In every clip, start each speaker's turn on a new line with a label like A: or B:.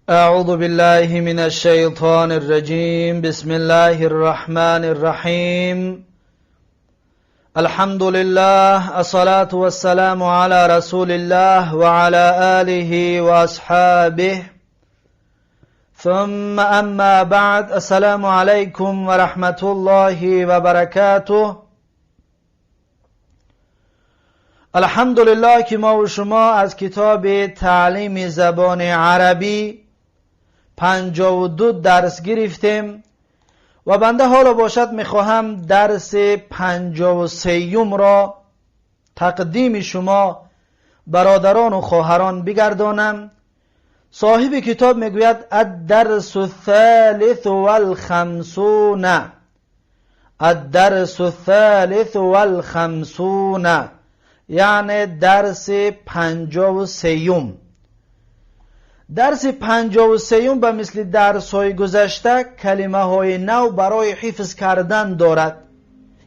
A: أعوذ بالله من الشيطان الرجيم. بسم الله الرحمن الرحيم. الحمد لله، الصلاة والسلام على رسول الله وعلى آله وأصحابه. ثم أما بعد، السلام عليكم ورحمة الله وبركاته. الحمدلله که ما و شما از کتاب تعلیم زبان عربی 52 درس گرفتیم و بنده حالا باشد میخواهم درس 53 را تقدیم شما برادران و خواهران بگردانم. صاحب کتاب میگوید الدرس الثالث والخمسون، الدرس الثالث والخمسون، یعنی درس 53. درس 53 به مثل درس های گذشته کلمه های نو برای حفظ کردن دارد.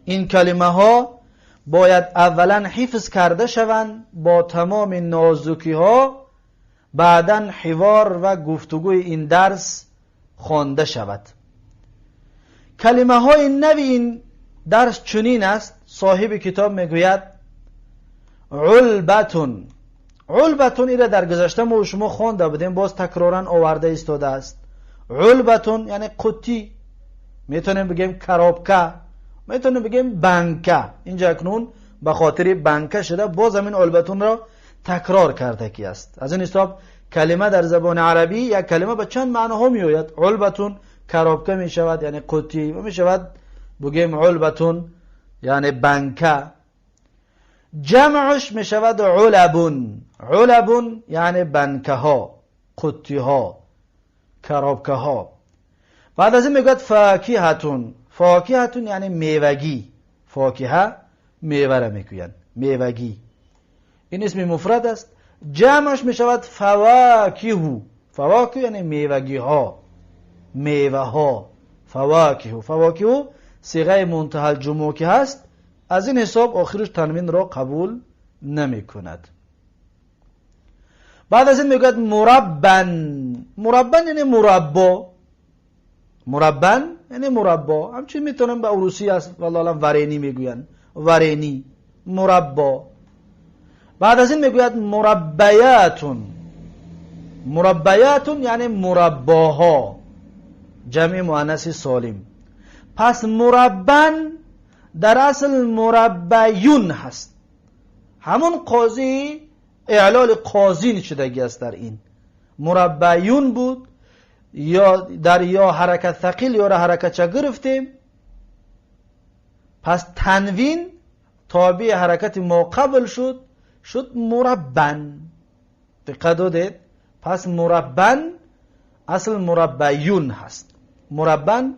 A: این کلمه ها باید اولا حفظ کرده شوند با تمام نازکی ها، بعدا حوار و گفتگوی این درس خوانده شود. کلمه های نو این درس چنین است. صاحب کتاب میگوید علبتون. علبتون ایره در گذشته ما و شما خوانده بودیم، باز تکرارا آورده ایستاده است. علبتون یعنی قوطی، میتونیم بگیم коробка، میتونیم بگیم банка. اینجا اکنون به خاطر банка شده باز همین علبتون را تکرار کرده کی است. از این حساب کلمه در زبان عربی یک کلمه به چند معناها میآید. علبتون коробка میشود، یعنی قوطی، و میشود بگیم علبتون یعنی банка. جمعش میشود علبون. علبون یعنی банка ها، قوطی ها، коробка ها. بعد از این میگوید فاکهتون. فاکهتون یعنی میوگی. فاکهه میوه را میگویند، میوگی. این اسم مفرد است. جمعش میشود فواکه. فواکه یعنی میوگی ها، میوه ها. فواکه، فواکه صیغه منتهی الجموع که هست، از این حساب آخرش تنوین را قبول نمی کند. بعد از این میگوید مربن. مربن یعنی مربا. مربن یعنی مربا. همچنین میتونم به روسی است، والله اعلم، варенье میگوین، варенье، مربا. بعد از این میگوید مربیاتون. مربیاتون یعنی مرباها، جمع مؤنث سالم. پس مربن در اصل مربیون هست. همون قاضی اعلال قاضی شدگی است. در این مربیون بود یا در یا حرکت ثقیل یا حرکت چه گرفتیم. پس تنوین تابع حرکت ما قبل شد، شد مربن. دقت دادید؟ پس مربن اصل مربیون هست. مربن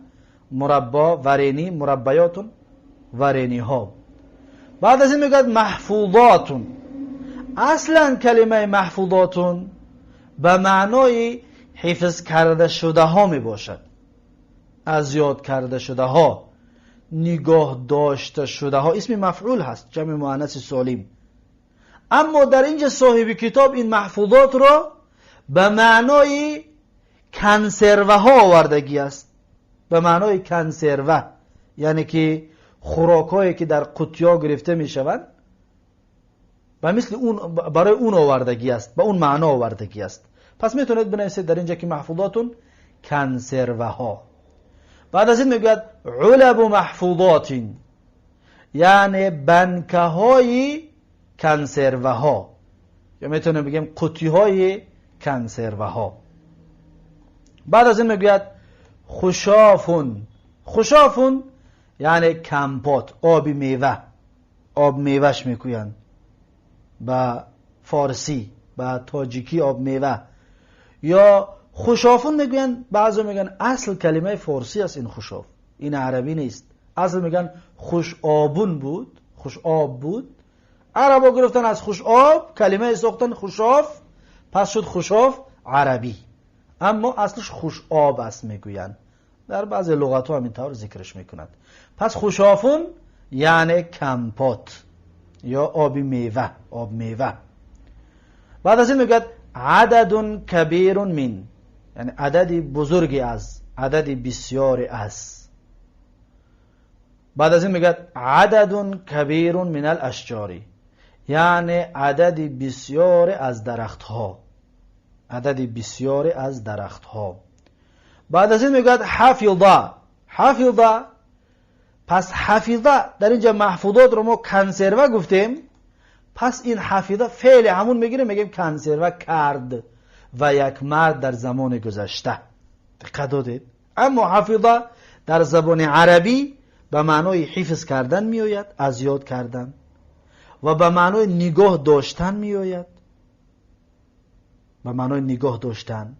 A: مربا، варенье، مربیاتون варенье ها. بعد از این میگوید محفوظاتون. اصلا کلمه محفوظاتون به معنای حفظ کرده شده ها می باشد، از یاد کرده شده ها، نگاه داشته شده ها. اسم مفعول هست، جمع مؤنث سالم. اما در اینجا صاحب کتاب این محفوظات را به معنای کنسروه ها آوردگی است. به معنای کنسروه، یعنی که خوراک که در قوطی گرفته می شوند، به مثل اون برای اون آوردگی است، به اون معنا آوردگی است. پس میتونید بنویسید در اینجا که محفوظاتون کنسروه ها. بعد از این میگوید علب محفوظات، یعنی банка های کنسروه ها، یا میتونیم بگیم قوطی های کنسروه ها. بعد از این میگوید خشافون. خشافون یعنی компот، آب میوه، آب میوهش میگویند به فارسی، به تاجیکی آب میوه یا خشافون میگویند. بعضی میگن اصل کلمه فارسی است این خشاف، این عربی نیست. اصل میگن خوش آبون بود، خوش آب بود. عربا گرفتن از خوش آب کلمه ساختن خشاف، پس شد خشاف عربی، اما اصلش خوش آب است میگویند. در بعضی لغت ها همین طور ذکرش میکنند. پس خشافون یعنی компот یا آب میوه، آب میوه. بعد از این میگوید عدد کبیر من، یعنی عددی بزرگی از، عددی بسیاری از. بعد از این میگه عدد کبیر من الاشجار، یعنی عددی بسیار از درختها، عددی بسیار از درختها. بعد از این میگه حفظ، حفظ. پس حفظ در اینجا محفوظات رو ما کنسرو گفتیم، پس این حفظ فعل همون میگیره، میگیم کنسرو کرد و یک مرد در زمان گذشته. دقت دادید؟ اما حفظ در زبان عربی به معنای حفظ کردن میآید، از یاد کردن، و به معنای نگاه داشتن میآید، به معنای نگاه داشتن.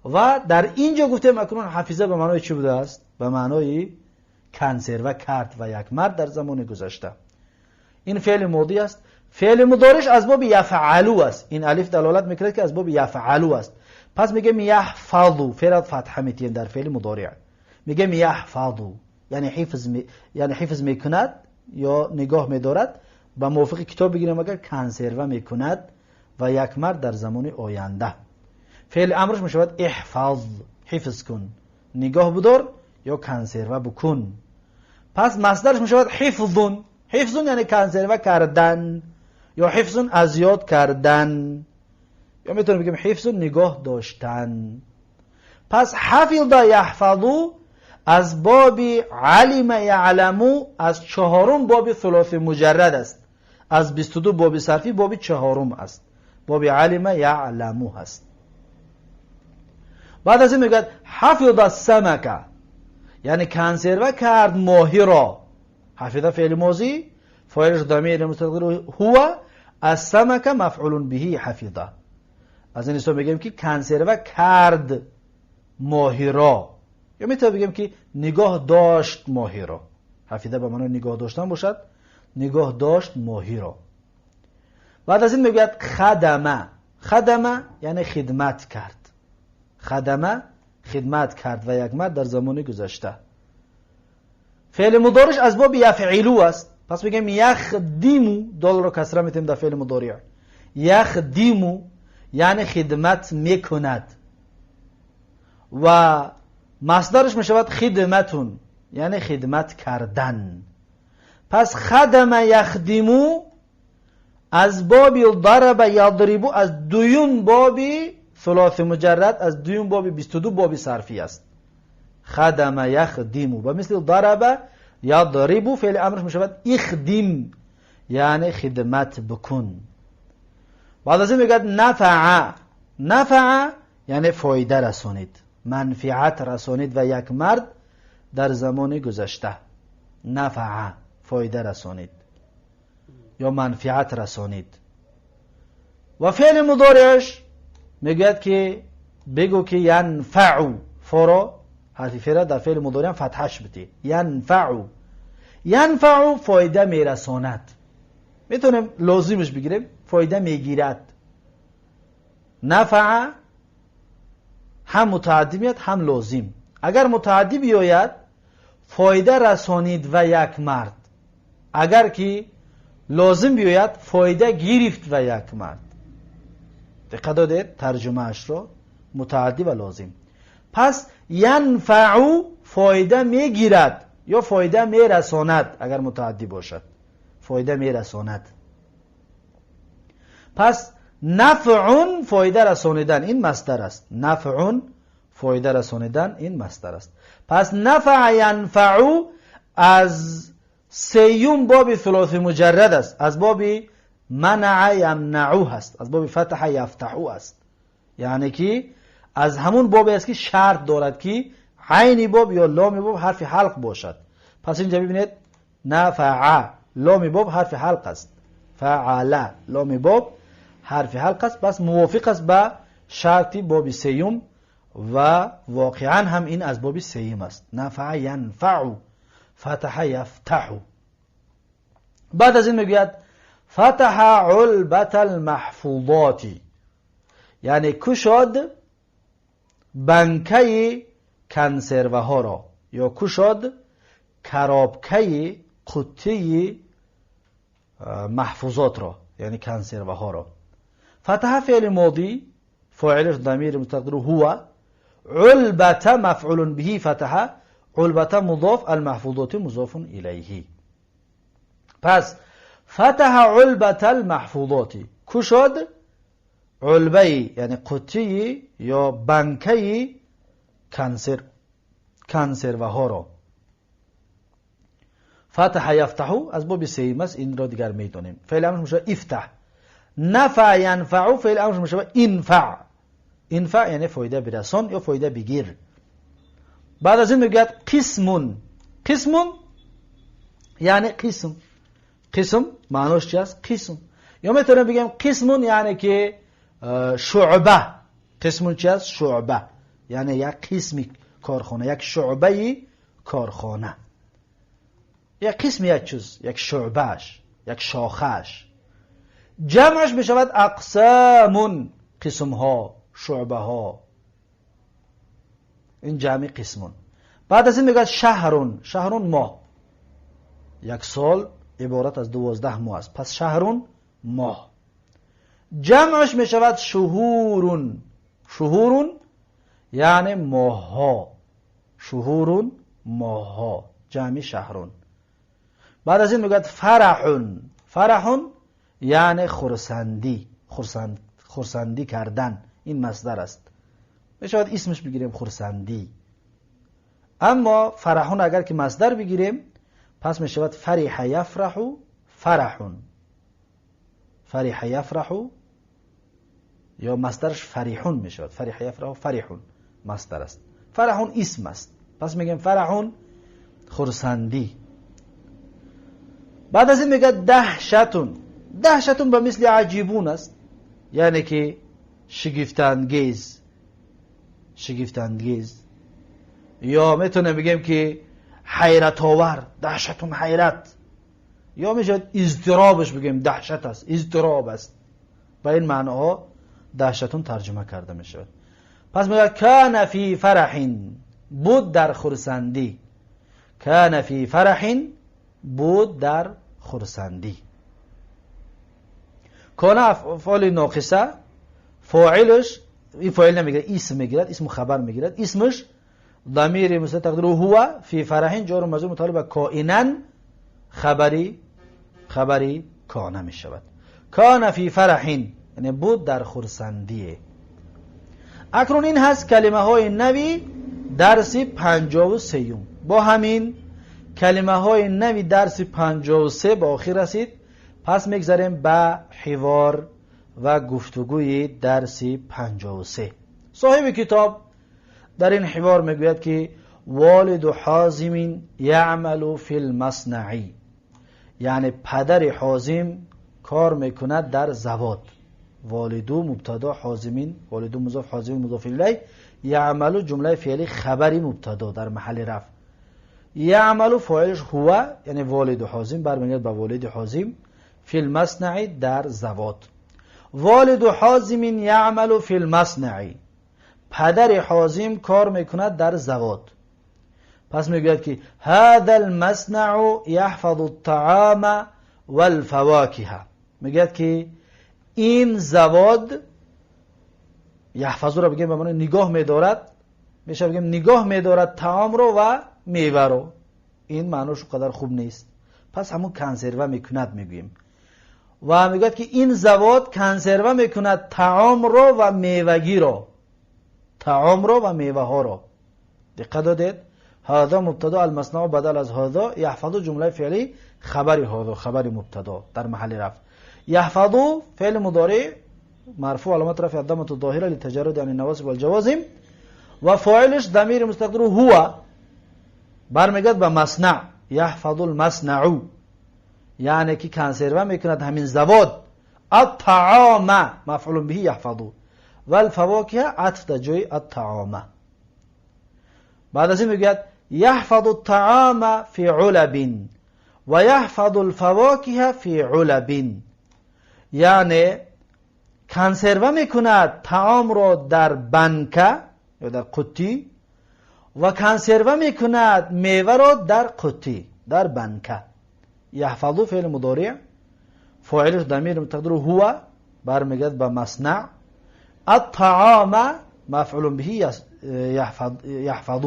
A: و در اینجا گفتیم اکنون حفظه به معنای چی بوده است؟ به معنای کنسرو کرد و یک مرد در زمان گذشته. این فعل ماضی است. فعل مضارعش از باب یفعلو است. این الف دلالت میکند که از باب یفعلو است. پس میگیم یحفظو، فعل فتحه میتیم در فعل مضارع، میگیم یحفظو یعنی حفظ یعنی حفظ میکند یا نگاه میدارد. به موافق کتاب بگیریم اگر کنسرو میکند و یک مرد در زمان آینده. فعل امرش میشود احفظ، حفظ کن، نگاه بدار یا کنسرو بکن. پس مصدرش میشود حفظون. حفظون یعنی کنسرو کردن یا حفظون از یاد کردن، یا میتونیم بگیم حفظون نگاه داشتن. پس حفظ یحفظو از باب علم یعلمو، از چهارم باب ثلاث مجرد است. از 22 باب صرفی باب چهارم است، باب علم یعلمو هست. بعد از این میگه حفظ السمک، یعنی کنسرو کرد ماهی را. حفظ فعل ماضی، فاعلش ضمیر مستتر هو، السمک مفعول به حفظ. از این حساب میگیم که کنسرو کرد ماهی را، یا میتونیم بگیم که نگاه داشت ماهی را. حفظ به معنای نگاه داشتن باشد، نگاه داشت ماهی را. بعد از این میگوید خدمه. خدمه یعنی خدمت کرد. خدمه خدمت کرد و یک مرد در زمان گذشته. فعل مضارعش از باب یفعلو است. پس میگیم یخدیمو، دال رو کسره میتیم در فعل مضارع. یخدیمو یعنی خدمت میکند و مصدرش میشود خدمتون، یعنی خدمت کردن. پس خدم یخدیمو از باب ضرب یضربو، از دویم باب ثلاث مجرد، از دویم باب 22 باب صرفی است. خدم یخدیمو و مثل ضرب یضربو فعل امرش میشود اخدیم، یعنی خدمت بکن. بعد از این میگه نفع. نفع یعنی فایده رسانید، منفعت رسانید و یک مرد در زمان گذشته. نفع فایده رسانید یا منفعت رسانید. و فعل مضارعش میگوید که بگو که ینفع، فرا حرف فعل در فعل مضارع فتحش بده. ینفع، ینفع فایده میرساند. میتونیم لازمش بگیریم فایده میگیرد. نفع هم متعدی میاد هم لازم. اگر متعدی بیاید فایده رسانید و یک مرد، اگر که لازم بیاید فایده گرفت و یک مرد. دقت دادید ترجمه اش رو، متعدی و لازم. پس ینفع فایده میگیرد یا فایده میرساند اگر متعدی باشد، فایده میرساند. پس نفع فایده رسانیدن این مصدر است. نفع فایده رسانیدن این مصدر است. پس نفع ینفع از سیوم باب ثلاث مجرد است، از باب منع یمنعو هست، از باب فتح یفتحو است. یعنی که از همون باب است که شرط دارد که عین باب یا لام باب حرف حلق باشد. پس اینجا ببینید نفع لام باب حرف حلق است، فعل لام باب حرف حلق است. پس موافق است به شرط باب سیوم و واقعا هم این از باب سیوم است. نفع ینفع، فتح یفتح. بعد از این میگوید فتح علبة المحفوظات، یعنی کشاد بنکه کنسروه ها را یا کشاد کرابکه قطعه محفوظات را، یعنی کنسروه ها را. فتح فعل ماضی، فاعلش ضمير مستقدر هو، علبة مفعول به فتح، علبة مضاف، المحفوظات مضاف إليه. پس فتح علبة المحفوظات، کشاد علبه یعنی قطی یا بنکه کنسروه ها را. فتح یفتح از باب سیم است، این را دیگر میدانیم. فعل امرش میشه افتح. نفع ینفع فعل امرش میشه انفع. انفع یعنی فایده برسان یا فایده بگیر. بعد از این میگوید قسمون. قسمون یعنی قسم. قسم معناش چی است؟ قسم. یا میتونیم بگیم قسمون یعنی که شعبه. قسمون چی است؟ شعبه، یعنی یک قسمی کارخانه، یک شعبه کارخانه، یک قسم یک چیز، یک شعبهش، یک شاخهش. جمعش میشود اقسامون، قسم ها، شعبه ها. این جمع قسمون. بعد از این میگه شهرون. شهرون ماه، یک سال عبارت از 12 ماه است، پس شهرون ماه. جمعش میشود شهورون. شهورون یعنی ماه ها. شهورون ماه ها، جمع شهرون. بعد از این میگه فرحون. فرحون یعنی خرسندی، خرسندی کردن، این مصدر است. میشود اسمش بگیریم خرسندی. اما فرحون اگر که مصدر بگیریم پس میشود فرح یفرح فرحون. فرح یفرح یا مصدرش فریحون میشود. فرح یفرح فریحون مصدر است، فرحون اسم است. پس میگیم فرحون خرسندی. بعد از این میگه دهشتون. دهشتون به مثل عجیبون است، یعنی که شگفت‌انگیز، شگفت‌انگیز، یا میتونه بگیم که حیرت آور، دهشتون حیرت، یا میشه اضطرابش بگیم دهشت است، اضطراب است. به این معناها دهشتون ترجمه کرده میشود. پس میگه کان فی فرح، بود در خرسندی. کان فی فرح، بود در خرسندی. کان افعال ناقصه، فاعلش این فاعل نمیگیره، اسم میگیرد، اسم خبر میگیرد. اسمش ضمیر مستتر تقدیره هو، فی فرح جار و مجرور متعلق به کائنا، خبری کان میشود. کان فی فرح یعنی بود در خرسندی. اکنون این هست کلمه های نوی درس 53. با همین کلمه های نوی درس 53 به آخر رسید. پس میگذریم به حوار و گفتگوی درس 53. صاحب کتاب در این حوار میگوید که والد حازم یعمل فی المصنع، یعنی پدر حازم کار میکند در زواد. والدو مبتدا، حازمین والدو مضاف، حازم مضاف الیه، یعمل جمله فعلی خبری مبتدا در محل رفع. یعمل فاعلش هو یعنی والد حازم، برمیگرد به والد حازم، فی المصنع در زواد. والد حازم یعمل فی المصنع، پدر حازم کار میکند در زواد. پس میگوید که هذا المصنع یحفظ الطعام والفواکه، میگوید که این زواد، یحفظ رو بگیم به معنی نگاه میدارد، میشه بگیم نگاه میدارد طعام رو و میوه رو. این معناش قدر خوب نیست، پس همون کنسرو میکند میگوییم. و میگوید که این زواد کنسرو میکند طعام رو و میوگی رو، طعام رو و میوه ها رو. دقت دادید؟ هذا مبتدا، المصنع بدل از هذا، یحفظ جمله فعلی خبر هذا، خبر مبتدا در محل رفع. یحفظ فعل مضارع مرفوع علامت رفع الضمه الظاهره للتجرد عن النواصب والجوازم، و فاعلش ضمیر مستقر هو، برمیگرد به مصنع، یحفظ المصنع یعنی که کنسرو میکند همین زواد. الطعام مفعول به یحفظ، والفواکه عطف در جای الطعام. بعد از این میگوید یحفظ الطعام فی علب و یحفظ الفواکه فی علب، یعنی کنسرو میکند طعام را در بنکه یا در قوطی، و کنسرو میکند میوه را در قوطی، در بنکه. یحفظ فعل مضارع، فاعلش ضمیر متقدر هو، برمیگرد به مصنع. الطعام مفعول به يحفظ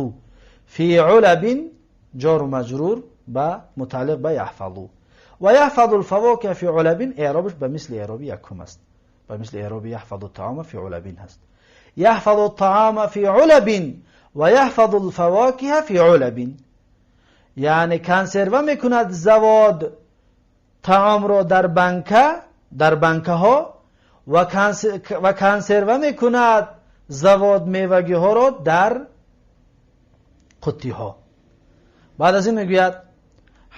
A: في علب جار مجرور با متعلق به يحفظ و يحفظ الفواكه في علب اعرابش به مثل اعرابی یکم است، به مثل اعرابی يحفظ الطعام في علب هست. يحفظ الطعام في علب و يحفظ الفواكه في علب، یعنی کنسرو میکند زواد طعام را در بنکه، در بنکه ها، و کنسرو میکند زواد میوگی ها را در قطی ها. بعد از این میگوید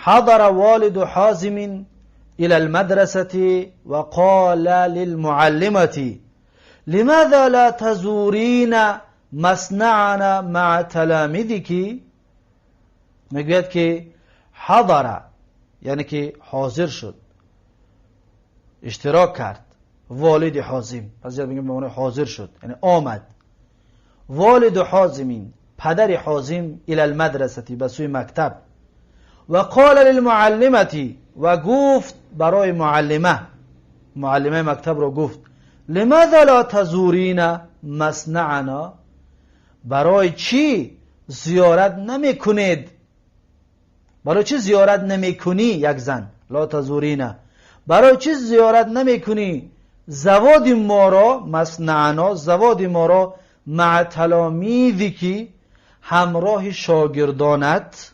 A: حضر والد حازم الى المدرسة وقال للمعلمة لماذا لا تزورين مصنعنا مع تلاميذك. میگوید که حضر یعنی که حاضر شد، اشتراک کرد والد حازم، پس یاد میگیم به معنی حاضر شد یعنی آمد. والد حازمین پدر حازم الى المدرسة به سوی مکتب، و قال للمعلمة و گفت برای معلمه، معلمه مکتب را گفت لماذا لا تزورین مصنعنا، برای چی زیارت نمی کنید؟ برای چی زیارت نمی کنی؟ یک زن لا تزورین، برای چی زیارت نمی کنی زواد ما را، مصنعنا زواد ما را، مع تلامیذک همراه شاگردانت.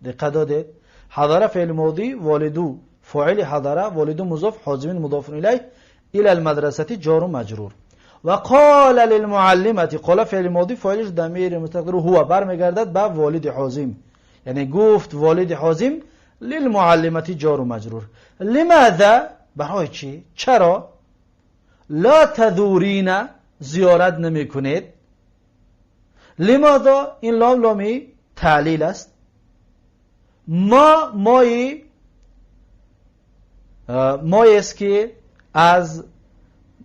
A: دقت دادید؟ حضر فعل ماضی، والدو فاعل حضر، والدو مضاف، حازم مضاف الیه، الى المدرسه جار و مجرور. و قال للمعلمه، قال فعل ماضی فاعلش ضمیر مستقر هو برمیگردد به والد حازم، یعنی گفت والد حازم للمعلمه جار و مجرور. لماذا برای چی؟ چرا؟ لا تزورین زیارت نمی کنید. لماذا این لام لامی تعلیل است. ما مایی مایی است که از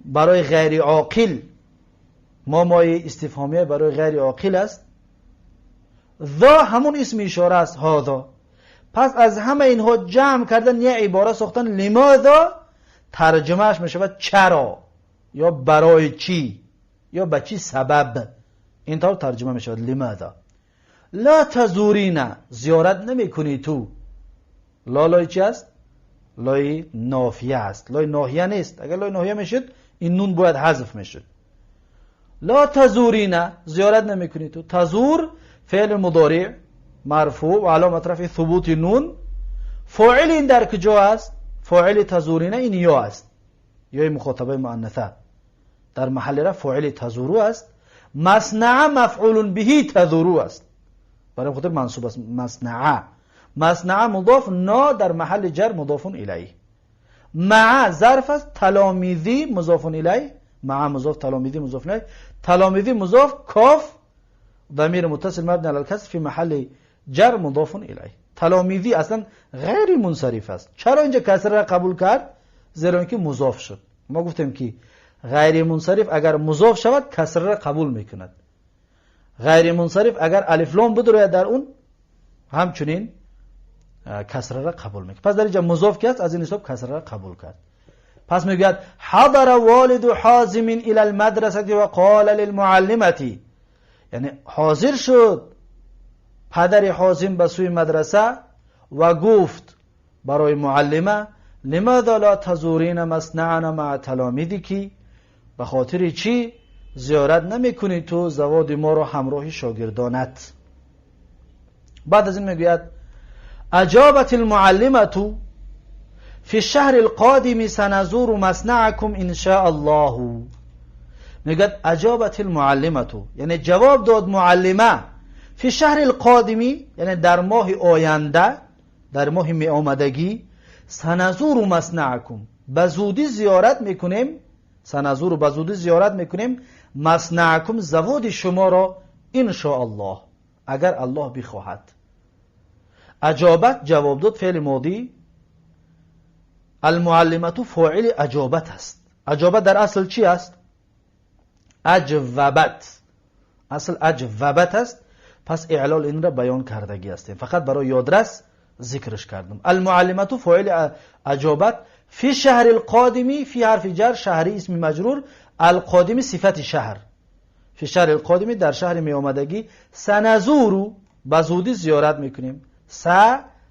A: برای غیر عاقل، ما مای استفهامیه برای غیر عاقل است. ذا همون اسم اشاره است هذا. پس از همه اینها جمع کردن یه عباره ساختن لماذا، ترجمهش میشود چرا یا برای چی یا به چی سبب، اینطور ترجمه میشود لماذا. لا تزورین زیارت نمی کنی تو. لا لای چی است؟ لای نافیه است، لای ناهیه نیست. اگر لای ناهیه میشد این نون باید حذف میشد. لا تزورین زیارت نمی کنی تو. تزور فعل مضارع مرفوع و علامت رفع ثبوت نون. فاعل این در کجا است؟ فاعل تزورین این یا است، یا مخاطبه مؤنثه در محل رفع فاعل تزورو است. مصنع مفعول به تزورو است، برای خاطر منصوب است. مصنع، مصنع مضاف، نا در محل جر مضاف الیه. مع ظرف است، تلامیذی مضاف الیه، مع مضاف تلامیذی مضاف الیه، تلامیذی مضاف، کاف ضمیر متصل مبنی علی الکسر فی محل جر مضاف الیه. تلامیذی اصلا غیر منصرف است. چرا اینجا کسر را قبول کرد؟ زیرا اینکه مضاف شد. ما گفتیم که غیر منصرف اگر مضاف شود کسر را قبول میکند. غیر منصرف اگر الف لام بدروید در اون همچنین کسره را قبول میکند. پس در اینجا مضاف که است از این حساب کسره را قبول کرد. پس میگوید حضر والد حازم الى المدرسه و قال للمعلمه، یعنی حاضر شد پدر حازم به سوی مدرسه و گفت برای معلمه لماذا لا تزورین مصنعنا مع تلاميذك، به خاطر چی زیارت نمیکنی تو زواد ما رو همراه شاگردانت. بعد از این میگوید اجابت المعلمة فی الشهر القادم سنزور مصنعكم ان شاء الله. میگوید اجابت المعلمة یعنی جواب داد معلمه، فی الشهر القادم یعنی در ماه آینده، در ماه می آمدگی، سنزور مصنعكم به زودی زیارت میکنیم، سنزور به زودی زیارت میکنیم، مصنعكم زواد شما را، ان شاء الله اگر الله بخواهد. اجابت جواب داد فعل ماضی، المعلمة فاعل اجابت است. اجابت در اصل چی است؟ اجوبت، اصل اجوبت است. پس اعلال این را بیان کردگی هستیم، فقط برای یادرس ذکرش کردم. المعلمة فاعل اجابت، فی شهر القادمی، فی حرف جر، شهری اسم مجرور، القادم صفت شهر، فی الشهر القادم در شهر می آمدگی، سنزور به زودی زیارت میکنیم. س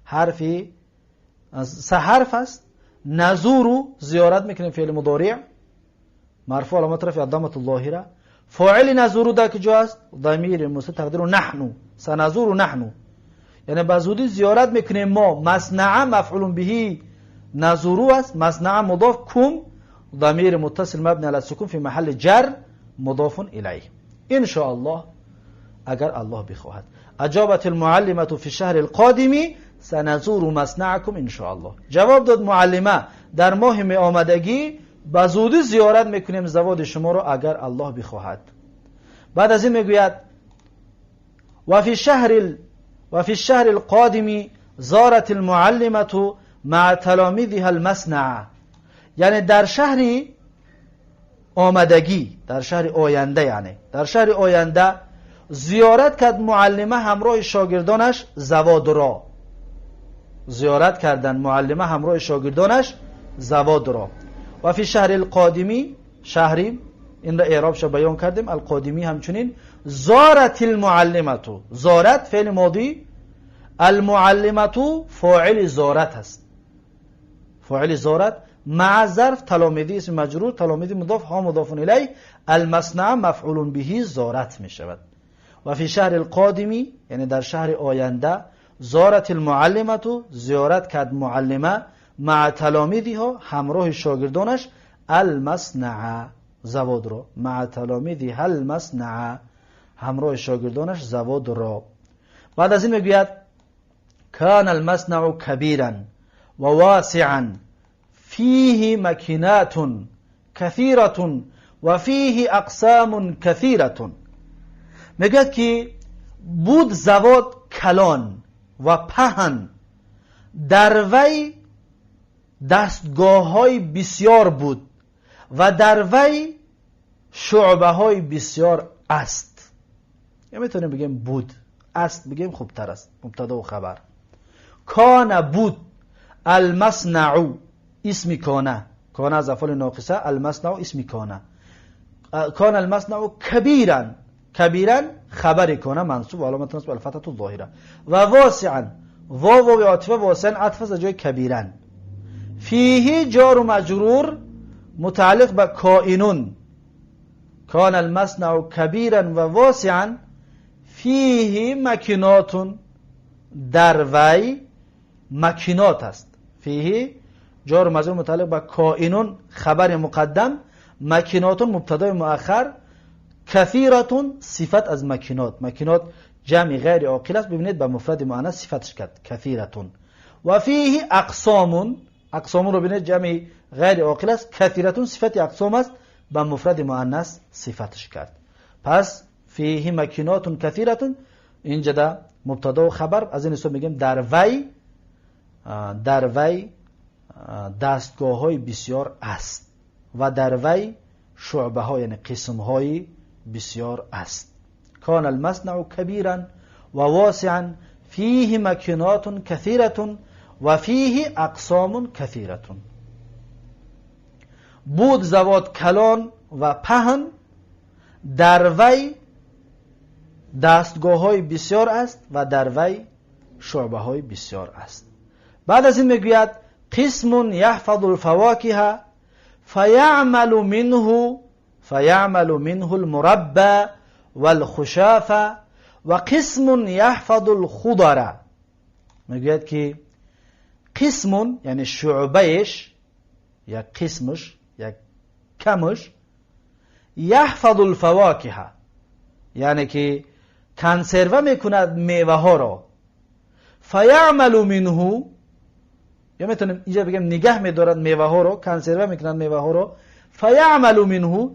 A: حرفی سه حرف است. نزور زیارت میکنیم فعل مضارع مرفوع علامت رفع الضمه الظاهره. فاعل نزور در کجاست؟ ضمیر مستتر تقدیر نحن، سنزور نحن، یعنی به زودی زیارت میکنیم ما. مصنع مفعول به نزور است، مصنع مضاف کم ضمیر متصل مبنی علی السکون فی محل جر مضاف الیه ان شاء الله اگر الله بخواهد. اجابت المعلمه فی الشهر القادم سنزور مصنعکم ان شاء الله. جواب داد معلمه در ماه می آمدگی به زودی زیارت میکنیم زواد شما را اگر الله بخواهد. بعد از این میگوید و فی الشهر القادم زارت المعلمه مع تلاميذها المصنع، یعنی در شهر آمدگی، در شهر آینده، یعنی در شهر آینده زیارت کرد معلمه همراه شاگردانش زواد را. زیارت کردن معلمه همراه شاگردانش زواد را. و فی شهر القادمی، شهری این را اعرابش بیان کردیم، القادمی همچنین زارت المعلمه، زارت فعل ماضی، المعلمه فاعل زارت است، فاعل زارت مع ظرف تلامذی اسم مجرور، تلامذی مضاف ها مضاف الیه، المصنع مفعول به زارت می شود. و فی شهر القادمی یعنی در شهر آینده زارت المعلمه زیارت کرد معلمه مع تلامذها همراه شاگردانش المصنع زواد را، مع تلامذها المصنع همراه شاگردانش زواد را. بعد از این میگوید کان المصنع کبیرا و واسعا فیه مکینات کثیرة و فیه اقسام کثیرة. میگوید که بود زواد کلان و پهن، در وی دستگاه های بسیار بود و در وی شعبه های بسیار است. یا میتونیم بگیم بود، است بگیم خوبتر است، مبتدا و خبر. کان بود، المصنع اسم کانه، کانه از افعال ناقصه، المصنع اسم کانه، کان المصنع کبیرا، کبیرا خبر کانه منصوب و علامت نصب الفتحة الظاهره، و واسعا واو واو عاطفه، واسعا عطف از جای کبیرا، فیه جار و مجرور متعلق به کائنون، کان المصنع کبیرا و واسعا فیه مکینات، در وی مکینات است. فیه جار و مجرور متعلق به کائنون خبر مقدم، مکینات مبتدای مؤخر، کثیرتون صفت از مکینات، مکینات جمع غیر عاقل است، ببینید به مفرد مؤنث صفتش کرد کثیرتون. و فیه اقسام، اقسام رو ببینید جمع غیر عاقل است، کثیرتون صفت اقسام است، به مفرد مؤنث صفتش کرد. پس فیه مکینات کثیرتون اینجا ده مبتدا و خبر، از این حساب میگیم در وی دستگاه های بسیار است و در وی شعبه های یعنی قسم های بسیار است. کان المصنع کبیرا و واسعا فیه مکینات کثیرة و فیه اقسام کثیرة. بود زواد کلان و پهن، در وی دستگاه های بسیار است و در وی شعبه های بسیار است. بعد از این میگوید قسم یحفظ الفواکه فیعمل منه المربى والخشاف و قسم یحفظ الخضر. میگوید که قسم یعنی شعبهش، یک قسمش، یک کمش، یحفظ الفواکه یعنی که کنسرو میکند میوه ها را، فیعمل منه یا میتونیم اینجا بگیم نگه میدارد میوه ها رو، کنسرو میکند میوه ها رو، فیعمل منه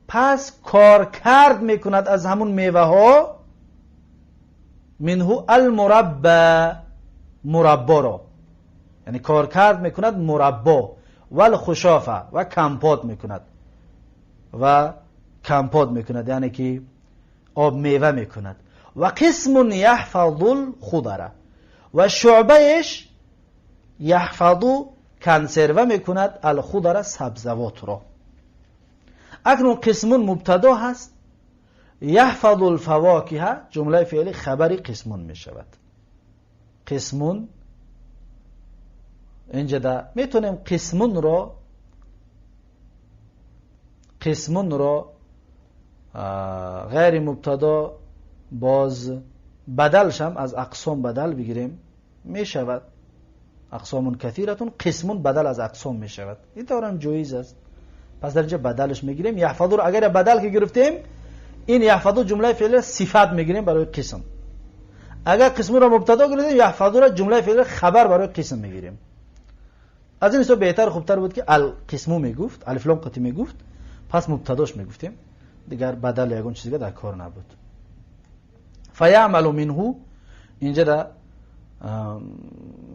A: پس کار کرد میکند از همون میوه ها، منه المربى مربا را، یعنی کار کرد میکند مربا، والخشافه و کمپات میکند، و کمپات میکند یعنی که آب میوه میکند. و قسم یحفظ الخضره و شعبهش یحفظ کنسرو میکند الخضره سبزوات را. Акнун қисмун мубтадо ҳаст, яҳфазу алфавокиҳа ҷумлаи феъли хабари қисмун мешавад. Қисмун инҷа метавонем қисмунро ғайри мубтадо боз бадалшам аз ақсом бадал бигирем, мешавад. Ақсомун касиратун, қисмун бадал аз ақсом мешавад. Ин таврам ҷоиз аст. Пас дар инҷа бадалш мегирем. Яҳфазуро агар бадал ки гирифтем, ин яҳфазу ҷумлаи феълиро сифат мегирем барои қисм. Агар қисмунро мубтадо гирифтем, яҳфазуро ҷумлаи феълиро хабар барои қисм мегирем. Аз ин ҳисоб беҳтар, хубтар буд ки алқисму мегуфт, алифлом қати мегуфт, пас мубтадош мегуфтем. Дигар бадал ягон чиз дар кор набуд. Фаяъмалу минҳу инҷа да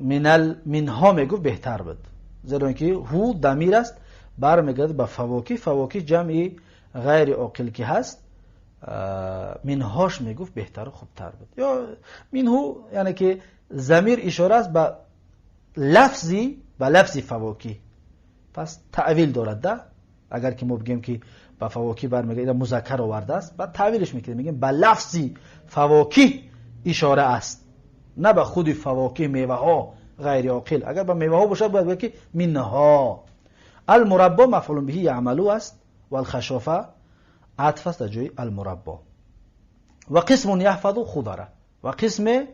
A: минал минҳо мегуфт, беҳтар буд, зеро ки ҳу дамир аст, бармегардад ба фавоки, фавоки ҷамъи ғайри оқил ки ҳаст, минҳош мегуфт, беҳтару хубтар буд. Ё минҳу, яъне ки замир ишора аст ба лафзи фавокӣ, пас таъвил дорад да. Агар ки мо бигем ки ба фавокӣ бармегардад, музаккар овардааст, баъд таъвилш мекунем, мегем ба лафзи фавокӣ ишора аст, на ба худи фавокӣ, меваҳо ғайри оқил. Агар ба меваҳо бошад, бояд бигӯяд ки минҳо. Алмураббо мафъулун биҳи яъмалу аст ва алхашофа атф аст дар ҷои алмураббо. Ва қисмун яҳфазу худара, ва қисме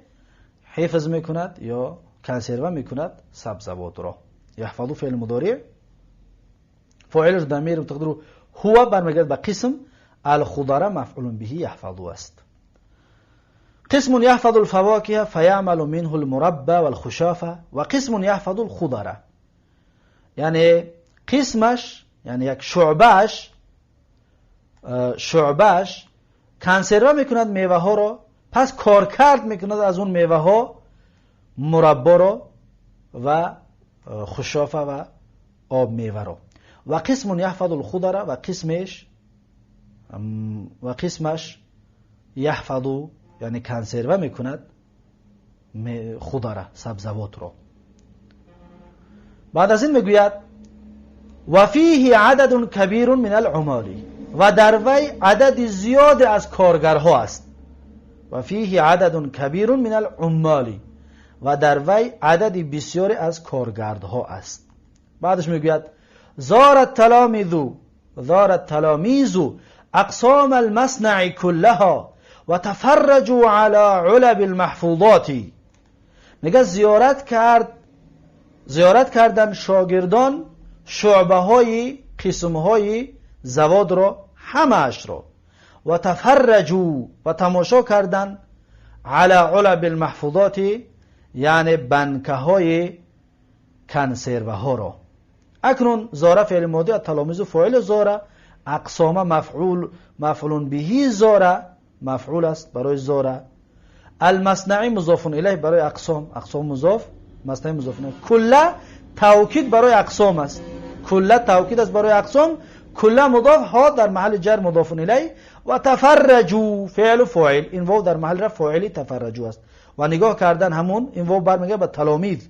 A: ҳифз мекунад ё консерва мекунад сабзавотро. Яҳфазу феъли мудориъ, фоилаш дамир тақдиру ҳува бармегардад ба қисм, алхудара мафъулун биҳи яҳфазу аст. قسم يحفظ الفواكه فيعمل منه المربى والخشافة وقسم يحفظ الخضرة. یعنی قسمش، یعنی یک شعبهش کنسروا میکند میوه ها را، پس کارکرد میکند از اون میوه ها مربا را و خشافه و آب میوه را. و قسم یحفظ الخضره و قسمش یحفظ یعنی کنسروا میکند خضره، سبزوات را. بعد از این میگوید و فیه عدد کبیر من العمال، و در وی عدد زیاد از کارگرها است. و فیه عدد کبیر من العمال، و در وی عدد بسیاری از کارگردها است. بعدش میگوید زار التلاميذ اقسام المصنع كلها و تفرجوا على علب المحفوظات. میگه زیارت کردن شاگردان شعبه های قسم های زواد را، همه‌اش را، و تفرجوا و تماشا کردن علی علب المحفوظات، یعنی بنکه های کنسروه ها را. اکنون زاره فعل ماضی، التلاميذ فاعل زاره، اقسام مفعول، مفعول بهی زاره مفعول است برای زاره، المصنعی مضاف الیه برای اقسام، اقسام مضاف، مصنعی مضاف الیه، کله توکید برای اقسام است، کله توکید است برای اقسام، کله مضاف، ها در محل جر مضاف الیه، و تفرجوا فعل و فاعل، این واو در محل رفع فاعلی تفرجوا است. و نگاه کردن همون این واو برمیگرده به تلامیذ،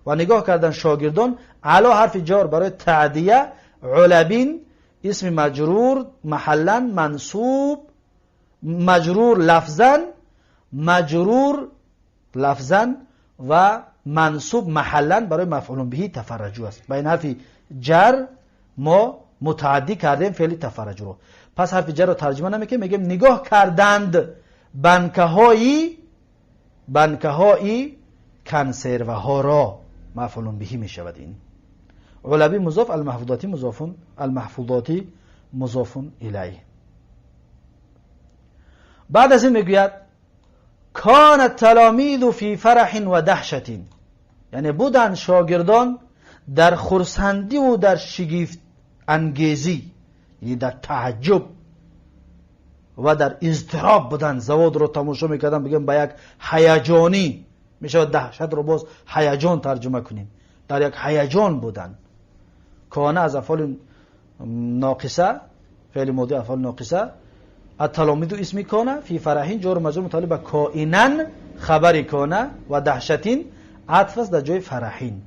A: و نگاه کردن شاگردان، علا حرف جار برای تعدیه، علبین اسم مجرور محلا منصوب، مجرور لفظا، مجرور لفظا و منصوب محلا برای مفعول بهی تفرجو است. با این حرف جر ما متعدی کردیم فعل تفرجو رو. پس حرف جر رو ترجمه نمیکنیم، میگیم نگاه کردند بنکه‌های کنسروه ها را، مفعول بهی میشود. این علبی مضاف، المحفوظاتی مضاف، المحفوظاتی مضاف الیه. بعد از این میگوید کان التلاميذ فی فرح و دهشت، یعنی بودن شاگردان در خرسندی و در شگفت انگیزی، یعنی در تعجب و در اضطراب بودن. زواد رو تماشا میکردن، بگم با یک هیجانی میشود دهشت رو باز هیجان ترجمه کنیم، در یک هیجان بودن. کانه از افعال ناقصه، فعل ماضی افعال ناقصه، التلاميذ اسم کانه، فی فرحین جار مجرور متعلق به کائنن خبر کانه، و دهشتین عطف است در جای فرحین.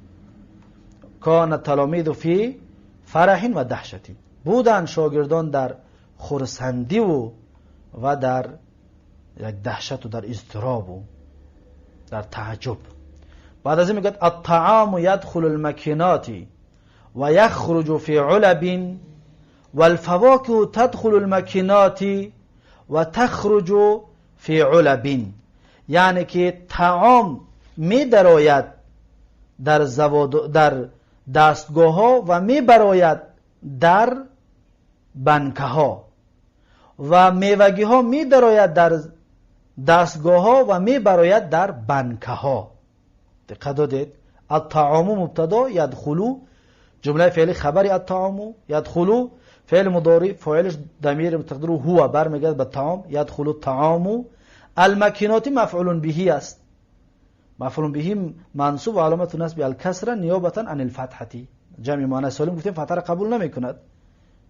A: کان التلاميذ فی فرح و دهشتین. بودن شاگردان در خرسندی و در یک دهشت و در اضطراب و در تعجب. بعد از این میگه الطعام يدخل الماكينات و يخرج في علب والفواكه تدخل الماكينات و تخرج فی علب. یعنی که طعام می درآید در در دستگاه ها و می براید در بنکه ها و میوگی ها می درآید در دستگاه ها و می براید در بنکه ها. دقت دادید؟ الطعام مبتدا، یدخلو جمله فعلی خبری الطعام، یدخلو فعل مضارع فاعلش ضمیر متقدر هو برمیگرد به طعام، یدخل الطعام. الماکینات مفعول به است، مفعول به منصوب و علامت نصب الکسره نیابتا عن الفتحه. جمع مؤنث سالم گفتیم فتحه را قبول نمیکند،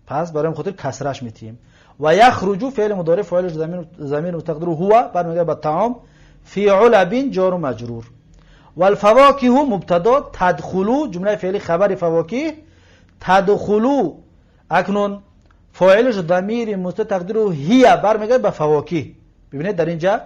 A: پس برای خاطر کسرش میتیم. و یخرج فعل مضارع فاعلش ضمیر متقدر هو برمیگرد به طعام، فی علب جار و مجرور. والفواکه مبتدا، تدخلو جمله فعلی خبر فواکه، تدخلو اکنون فاعلش ضمیر مستتقدیر هی برمیگرد به فواکه. ببینید در اینجا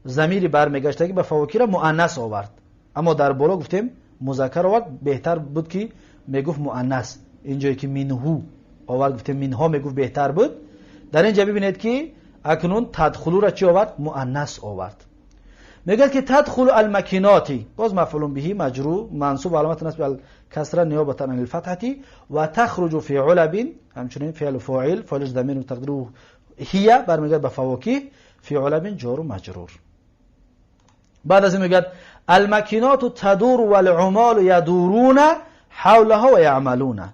A: ضمیر برمیگشتگی به فواکه را مؤنث آورد، اما در بالا گفتیم مذکر آورد، بهتر بود که میگفت مؤنث. اینجایی که منهو آورد گفتیم منها میگفت بهتر بود. در اینجا ببینید که اکنون تدخلو را چی آورد؟ مؤنث آورد. میگه که تدخل الماکیناتی باز مفعول به مجرور منصوب علامت نصب الکسره نیابتا عن الفتحه و تخرج فی علب، همچنین فعل فاعل فاعلش ضمیر متقدر هي برمیگرد به فواکه، فی علب جار و مجرور. بعد از این میگه الماکینات تدور والعمال یدورون حولها و یعملون،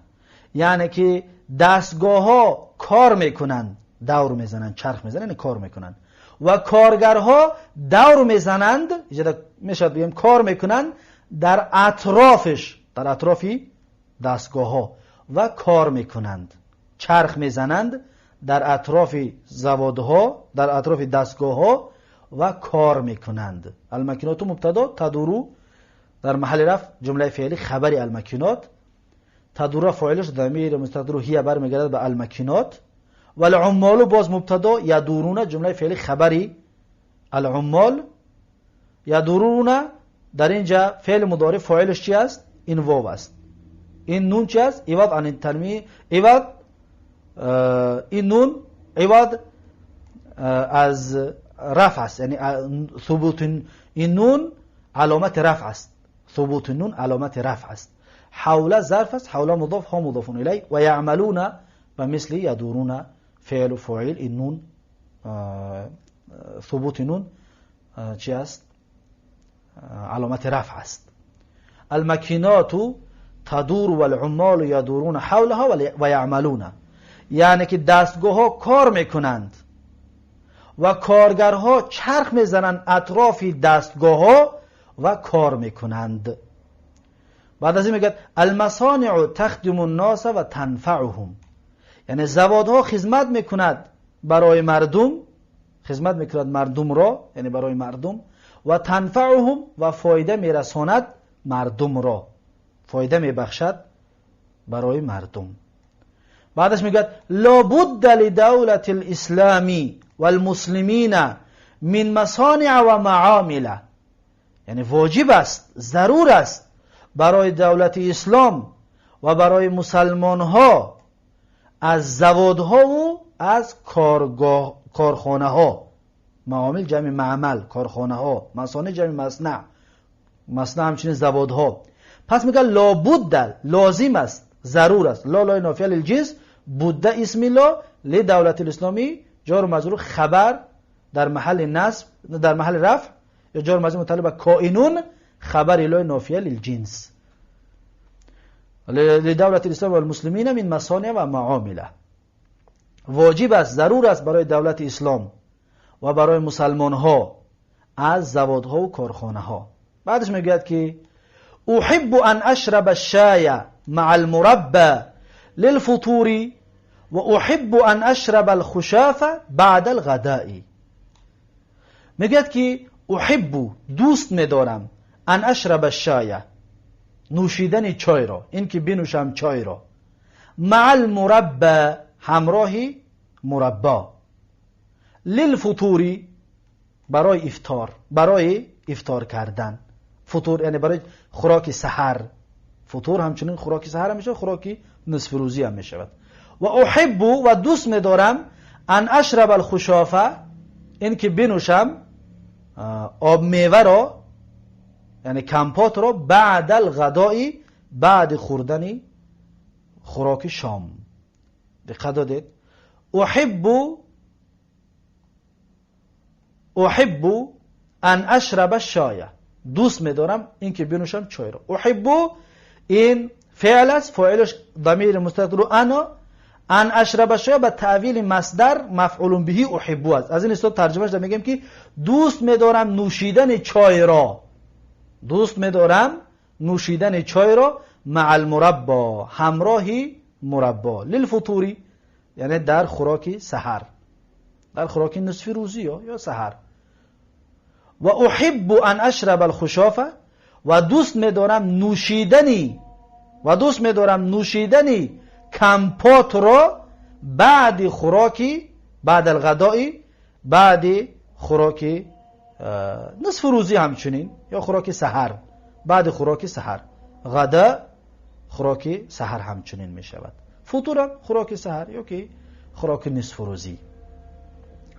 A: یعنی که دستگاه ها کار میکنند، دور میزنند، چرخ میزنند، یعنی کار میکنند و کارگرها دور میزنند، اینجا میشد بگیم کار میکنند در اطرافش، در اطرافی دستگاه ها و کار میکنند، چرخ میزنند در اطراف زوادها، در اطراف دستگاه ها و کار میکنند. الماکینات مبتدا، تدورو در محل رفع جمله فعلی خبری الماکینات، تدورو فاعلش ضمیر مستتر هي برمیگردد به الماکینات. والعمال باز مبتدا، یدورون جمله فعلی خبری العمال، یدورون در اینجا فعل مضارع فاعلش چی است؟ این واو است. این نون چی است؟ عوض عن التنوین، عوض این نون عوض از رفع است، یعنی ثبوت این نون علامت رفع است، ثبوت النون علامت رفع است. حول ظرف است، حول مضاف ها مضاف الیه و یعملون و مثل یدورون فعل و فاعل. این نون ثبوت نون چی است؟ علامت رفع است. الماکینات تدور والعمال یدورون حولها و یعملون، یعنی که دستگاه ها کار میکنند و کارگرها چرخ میزنند اطراف دستگاه ها و کار میکنند. بعد از این میگه المصانع تخدم الناس و تنفعهم، یعنی زوادها خدمت میکند برای مردم، خدمت میکند مردم را، یعنی برای مردم، و تنفعهم و فایده میرساند مردم را، فایده میبخشد برای مردم. بعدش میگه لابد لدولت الاسلام والمسلمین من مصانع و معامل، یعنی واجب است، ضرور است برای دولت اسلام و برای مسلمان ها از زوادها و از کارخانه ها. معامل جمع معمل، کارخانه ها، مصانع جمع مصنع، مصنع همچنین زوادها. پس میگه لابد، لازم است، ضرور است. لا لای نافیه للجنس، بوده اسم لا لدولت الاسلامی جار و مجرور خبر در محل نصب، در محل رفع، یا جار و مجرور متعلق به کائنون خبر لای نافیه للجنس لدولت الاسلام و المسلمین من مصانع و معامله. واجب است، ضرور است برای دولت اسلام و برای مسلمان ها از زوادها و کارخانه ها. بعدش میگوید که احب ان اشرب الشای مع المربى للفطور و احب ان اشرب الخشاف بعد الغداء. میگوید که احب، دوست میدارم، ان اشرب الشای، نوشیدن چای را، این که بنوشم چای را، مع المربى همراهی مربا، للفطوری برای افطار، برای افطار کردن. فطور یعنی برای خوراک سحر، فطور همچنین خوراک سحر هم میشود، خوراک نصف روزی هم میشود. و احب و دوست میدارم ان اشرب الخشافه، این که بنوشم آب میوه را، یعنی کمپات را، بعد الغداء، بعد خوردن خوراک شام. دقت دادید؟ احب ان اشرب الشای، دوست میدارم این که بنوشم چای را. احب این فعل است، فاعلش ضمیر مستتر انا، ان اشرب الشای به تأویل مصدر مفعول به احب است. از این استاد ترجمهش میگیم که دوست میدارم نوشیدن چای را، دوست میدارم نوشیدن چای را مع المربا، همراهی مربا، للفطوری یعنی در خوراک سحر، در خوراک نصف روزی یا سحر. و احب ان اشرب الخشافه و دوست میدارم نوشیدنی، و دوست میدارم نوشیدنی کمپات را بعد خوراکی، بعد الغداء، بعد خوراک نصف روزی همچنین یا خوراک سحر، بعد خوراک سحر، غدا خوراک سحر همچنین می شود، فطور خوراک سحر یا که خوراک نصف روزی.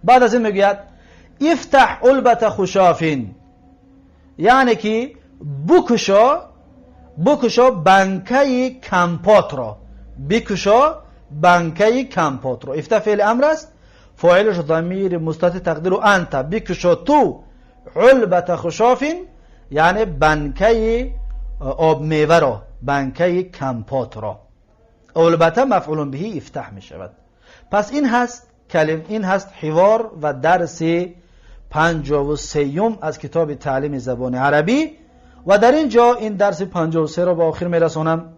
A: بعد از این میگوید افتح علبة خشافین، یعنی که بکشا بنکه کمپات را، بکشا بنکه کمپات را. افتح فعل امر است، فاعلش ضمیر مستتر تقدیر انت، بکشا تو علبة خشافین یعنی بنکه آب میوه را، بنکه کمپات را. البته مفعول به افتح می شود. پس این هست کلم، این هست حوار و درس 53 از کتاب تعلیم زبان عربی. و در اینجا این درس 53 را به آخر می رسانم.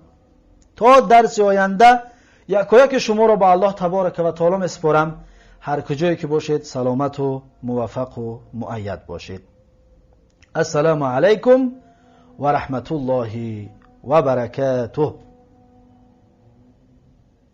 A: تا درس آینده یکایک شما را به الله تبارک و تعالی می سپارم. هر کجایی که باشید سلامت و موفق و مؤید باشید. السلام علیکم و رحمت الله و برکاته.